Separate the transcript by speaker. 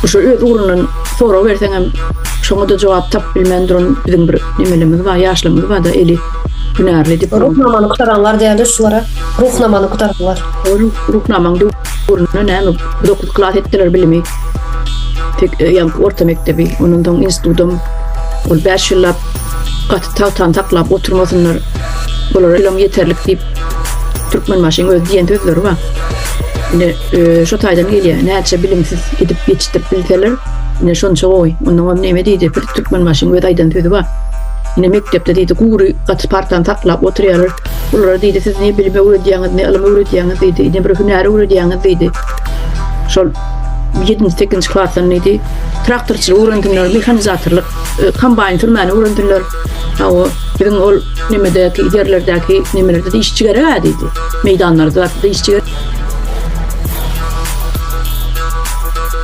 Speaker 1: Şu öz ugrundan sorag berseňem şoňa-da jogap tapyp bilmän duran biziň bir nemelerimiz bar, ýaşlarymyz bar-da eli hünärli diplom.
Speaker 2: Ruhnamany gutaranlar diýende şulara ruhnamany gutaranlar.
Speaker 1: Ruhnamaň döwründe näme 9 klas etdiler bilimi. Tek e, ýaňky orta mekdebi, ondan soň institutam ol 5 ýyllap gaty tagtany saklap oturmasynlar. Bulara ylym ýeterlik diýip Türkmenbaşyň öz diýen sözleri bar. Ine e, şo taýdan gelýär. Näçe bilimsiz edip ýetişdirip bilseler, ine şonça gowy. Ondan hem näme diýdi? Bir Türkmenbaşyň öz aýdan sözi bar. Ine mekdepde diýdi, gury gaty partany saklap oturýarlar. Bulara diýdi, siz ne bilim öwredýäňiz, ne ylym öwredýäňiz diýdi, ne bir hünär öwredýäňiz diýdi. Şol 7-8-nji klasdan diýdi, traktorçylyk öwrensinler, mehanizatorlyk, e, kombaýn sürmäni öwrensinler. Hawa, biziň ol nemedäki, ýerlerdäki nemelerde işçi gerek-ä diýdi. Meýdanlarda işçi gerek.